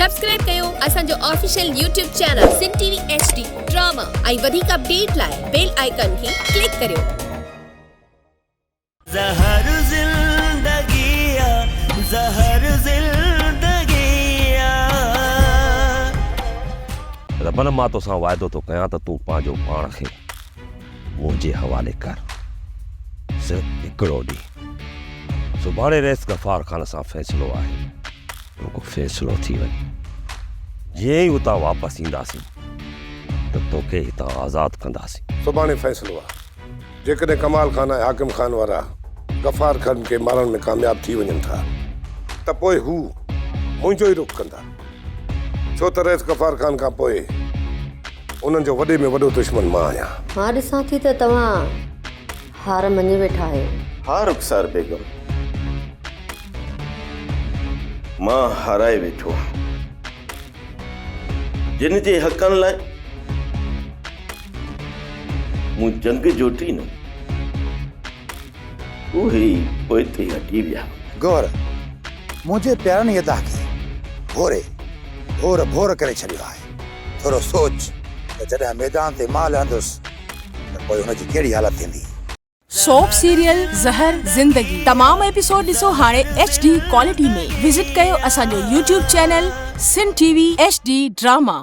Subscribe ڪيو اسان جو official YouTube channel Sindh T V H D drama ۽ وڌيڪ اپڊيٽ لاء بيل آئيڪان کي ڪلڪ ڪريو. زهر زندگي آ زهر زندگي آ. ربن مان توسان واعدو ٿو ڪيان ته تون پنهنجو پاڻ کي منهنجي حوالي ڪر. صرف هڪڙو ڏينهن. سڀاڻي رئيس غفار خان سان فيصلو آهي. رڳو فيصلو ٿي وڃي. جيئن ئي اتان واپس اينداسين ته توکي هتان آزاد ڪنداسين. سڀاڻي فيصلو آهي. جيڪڏهن ڪمال خان ۽ حاڪم خان وارا غفار خان کي مارڻ ۾ ڪامياب ٿي وڃن ٿا ته پوء هو منهنجو ئي رخ ڪندا. ڇو ته رئيس غفار خان کان پوء انهن جو وڏي ۾ وڏو دشمن مان آهيان. مان ڏسان ٿي ته توهان هار مڃي ويٺا آهيو. ها رخسار بيگم، مان هارائي ويٺو آهيان. جن جي حقن لاء مون جنگ جوٽي نه، اهي ئي پوئتي هٽي ويا. گوهر، منهنجي پيارن يدا کي ڀوري ڀور ڀور ڪري ڇڏيو آهي. ٿورو سوچ ته جڏهن ميدان تي مان لهندس ته پوء هن جي ڪهڙي حالت ٿيندي. سوپ سيريل زهر زندگي تمام ايپيسوڊ ڏسو هاڻي ايڇ ڊي ڪوالٽي ۾ وزٽ ڪيو اسان جو YouTube channel Sindh T V H D drama.